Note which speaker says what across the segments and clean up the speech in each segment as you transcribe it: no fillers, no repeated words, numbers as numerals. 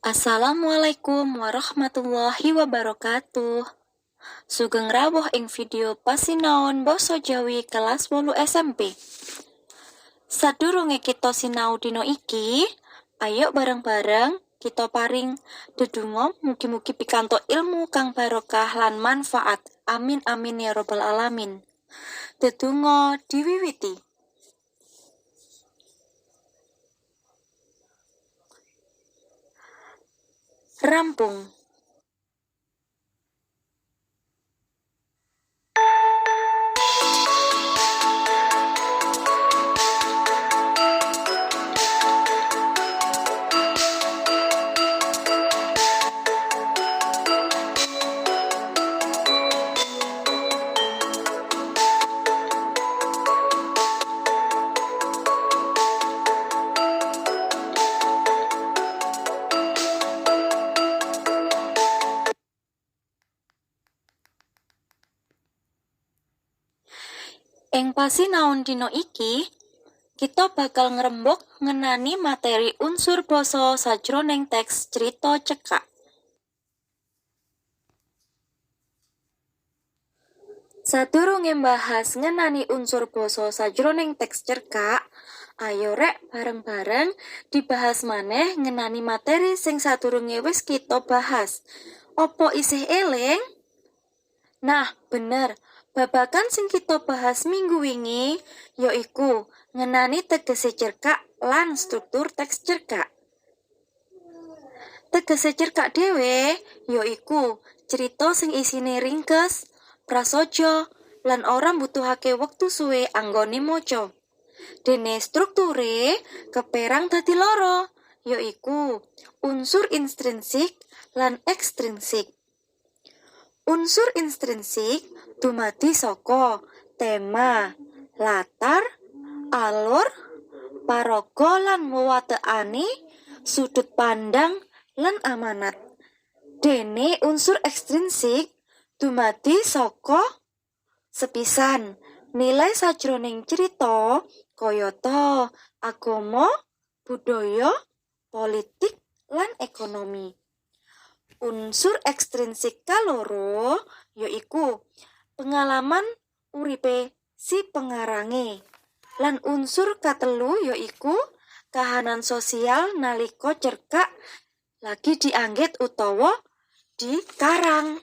Speaker 1: Assalamualaikum warahmatullahi wabarakatuh. Sugeng rawuh ing video pasinaon basa Jawi kelas 8 SMP. Sadurunge kita sinau dina iki, ayo bareng-bareng kita paring dedonga mugi-mugi pikantuk ilmu kang barokah lan manfaat. Amin amin ya robbal alamin. Dedonga diwiwiti. Rampung. Ing pasinaon dina iki, kita bakal ngrembug ngenani materi unsur basa sajroning teks crita cekak. Sadurunge mbahas ngenani unsur basa sajroning teks cerkak, ayo rek bareng-bareng dibahas maneh ngenani materi sing sadurunge wis kita bahas. Opo isih eling? Nah, bener. Babagan sing kita bahas minggu wingi yaiku ngenani tegese cerkak lan struktur teks cerkak. Tegese cerkak dhewe yaiku crita sing isine ringkes, prasaja, lan ora mbutuhake wektu suwe anggone maca. Dene strukture keperang dadi loro, yaiku unsur intrinsik lan ekstrinsik. Unsur intrinsik dumadi saka tema, latar, alur, paraga lan wewatekane, sudut pandang, lan amanat. Dene unsur ekstrinsik dumadi saka sepisan nilai sajroning crita kayata agama, budaya, politik, lan ekonomi. Unsur ekstrinsik kaloro yaiku pengalaman uripe si pengarange. Lan unsur katelu yaiku kahanan sosial nalika cerkak lagi dianggit utawa dikarang.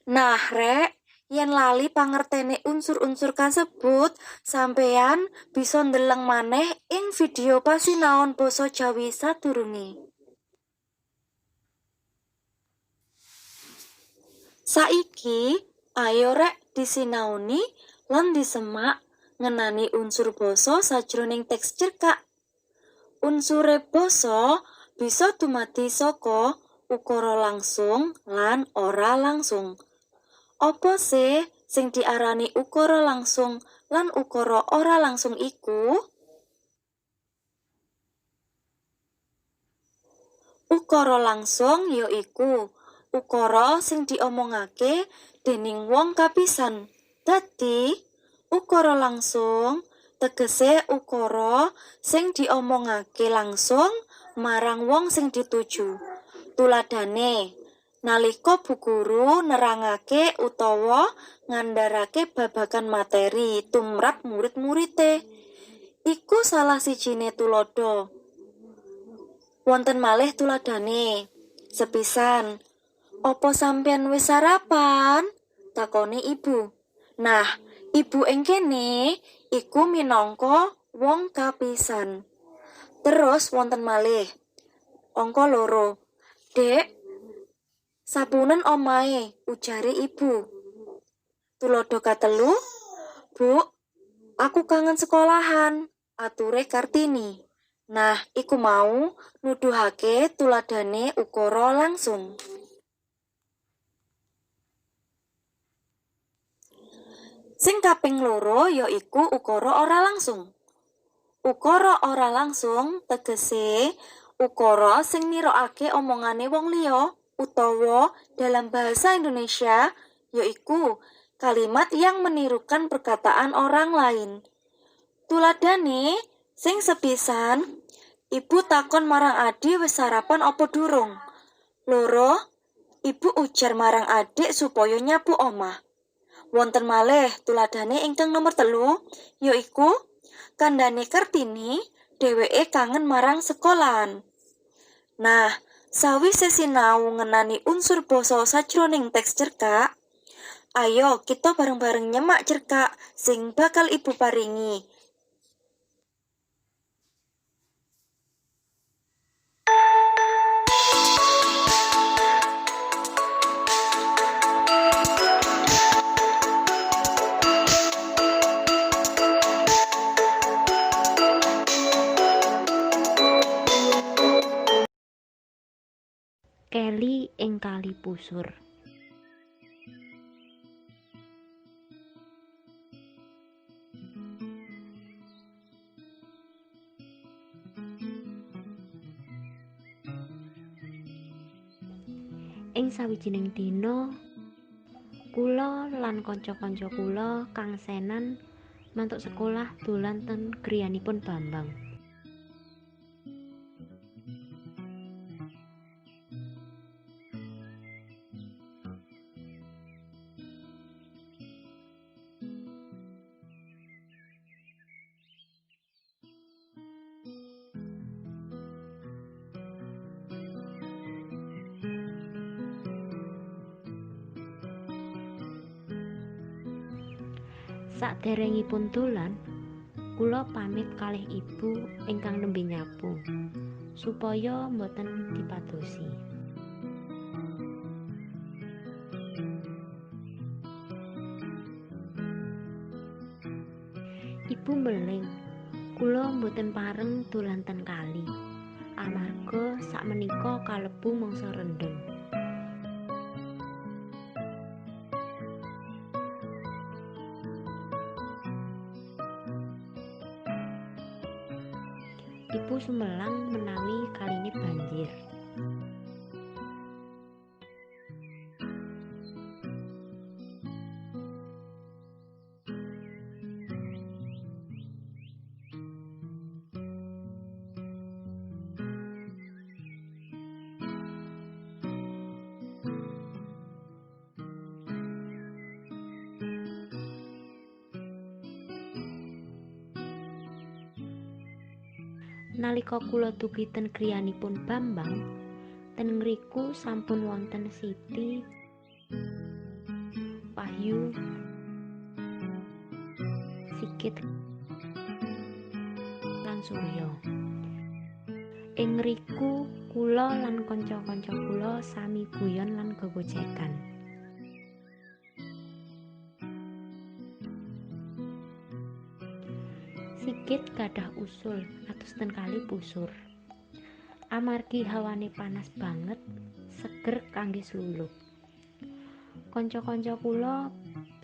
Speaker 1: Nah, rek, yen lali pangertene unsur-unsur kasebut, sampeyan bisa ndeleng maneh ing video pasinaon basa Jawi sadurunge. Saiki, ayo rek disinaoni lan disemak ngenani unsur basa sajroning teks cerkak. Unsure basa bisa dumadi saka ukara langsung lan ora langsung. Apa sih sing diarani ukara langsung lan ukara ora langsung iku? Ukara langsung yaiku ukara sing diomongake dening wong kapisan. Dadi, ukara langsung tegese ukara sing diomongake langsung marang wong sing dituju. Tuladhane, nalika bu guru nerangake utawa ngandharake babagan materi tumrap murid-muride. Iku salah sijine tuladha. Wonten malih tuladhane. Sepisan, "Apa sampeyan wis sarapan?" takone ibu. Nah, ibu ing kene iku minangka wong kapisan. Terus wonten malih. Angka 2. "Dek, sapunen omahe," ujare ibu. Tuladha katelu, "Bu, aku kangen sekolahan," ature Kartini. Nah, iku mau nuduhake tuladhane ukara langsung. Sing kaping loro yaiku ukara ora langsung. Ukara ora langsung tegese ukara sing nirokake omongane wong liya utawa dalam bahasa Indonesia yaiku kalimat yang menirukan perkataan orang lain. Tuladhane sing sepisan, ibu takon marang Adi wis sarapan apa durung. Loro, ibu ujar marang adik supaya nyapu omah. Wonten malih tuladhane ingkang nomer 3, yaiku kandhane Kartini dheweke kangen marang sekolahan. Nah, sawise sinau ngenani unsur basa sajroning teks cerkak, ayo kita bareng-bareng nyemak cerkak sing bakal ibu paringi.
Speaker 2: Keli ing Kali Pusur. Ing sawijining dina, kula lan kanca-kanca kula kang senan mantuk sekolah dolan ten griyanipun Bambang. Saderengipun dolan, kula pamit kalih ibu ingkang nembe nyapu supaya mboten dipadosi. Ibu meling, kula mboten pareng dolan ten kali, amarga sakmenika kalebu mangsa rendheng. Ibu sumelang menawi kaline banjir. Nalika kula dugi ten griyanipun Bambang, ten ngriku sampun wonten Siti, Wahyu, Sigit lan Surya. Ing ngriku kula lan kanca-kanca kula sami guyon lan gegojekan. Sigit gadah usul atus ten Kali Pusur. Amargi hawane panas banget, seger kangge slulup. Kanca-kanca kula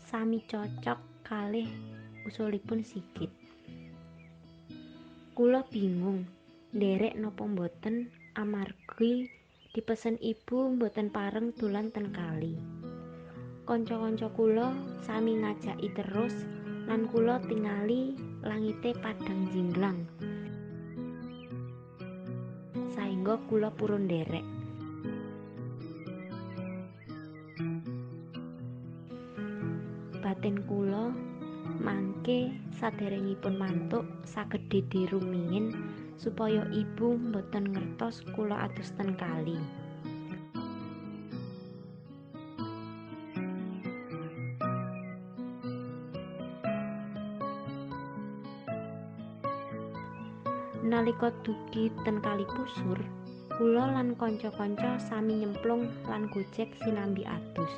Speaker 2: sami cocok kalih usulipun Sigit. Kula bingung nderek napa mboten amargi dipesen ibu mboten pareng dolan ten kali. Kanca-kanca kula sami ngajaki terus lan kula tingali langite padhang jinglang, saengga kula purun nderek. Batin kula mangke saderengipun mantuk saged dede rumiyin supaya ibu mboten ngertos kula adus ten kali. Nalika dugi ten Kali Pusur, kula lan kanca-kanca sami nyemplung lan gojek sinambi adus.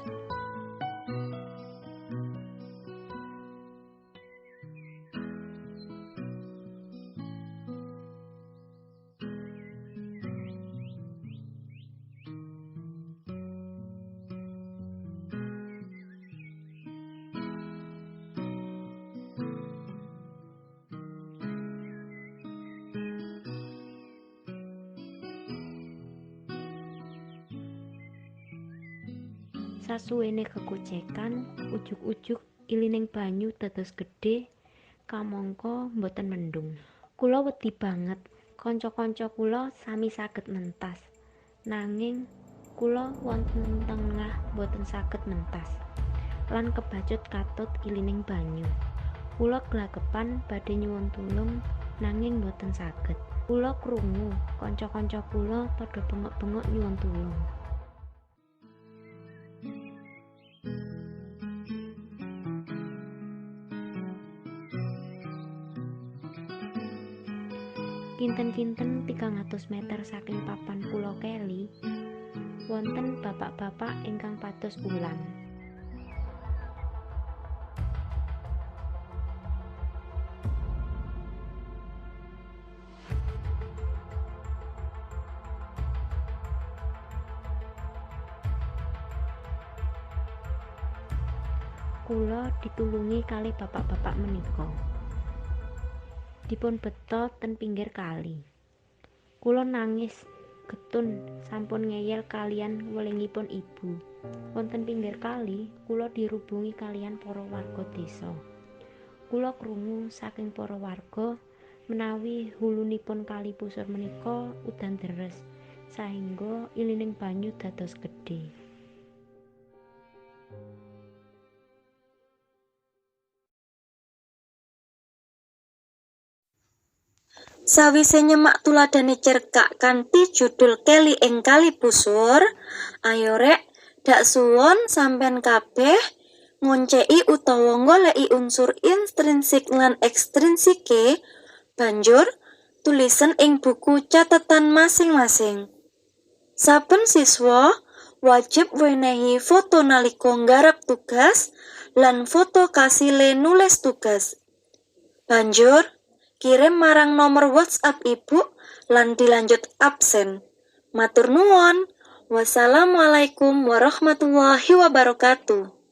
Speaker 2: Sasuwene gegojekan, ujug-ujug ilining banyu dados gedhe kamangka mboten mendung. Kula wedi banget Kanca-kanca kula sami saged mentas, nanging kula wonten tengah boten saged mentas lan kebacut katut ilining banyu. Kula glagepan badhe nyuwun tulung nanging boten saged. Kula krungu kanca-kanca kula padha bengok-bengok nyuwun tulung. Kinten-kinten 300 meter saking papan kula keli, wonten bapak-bapak ingkang pados ulam. Kula ditulungi kalih bapak-bapak menika. Dipun beta ten pinggir kali. Kula nangis getun sampun ngeyel kaliyan welingipun ibu. Wonten pinggir kali, kula dirubungi kaliyan para warga desa. Kula krungu saking para warga menawi hulunipun Kali Pusur menika udan deres sahingga ilining banyu dados gedhe.
Speaker 1: Sawise nyemak tuladhane cerkak kanthi judul Keli ing Kali Pusur, ayo rek dak suwon sampean kabeh ngonceki utawa nggoleki unsur intrinsik lan ekstrinsike, banjur tulisen ing buku catatan masing-masing. Saben siswa wajib wenehi foto nalika nggarap tugas lan foto kasile nulis tugas. Banjur kirim marang nomor WhatsApp Ibu lan dilanjut absen. Matur nuwun. Wassalamualaikum warahmatullahi wabarakatuh.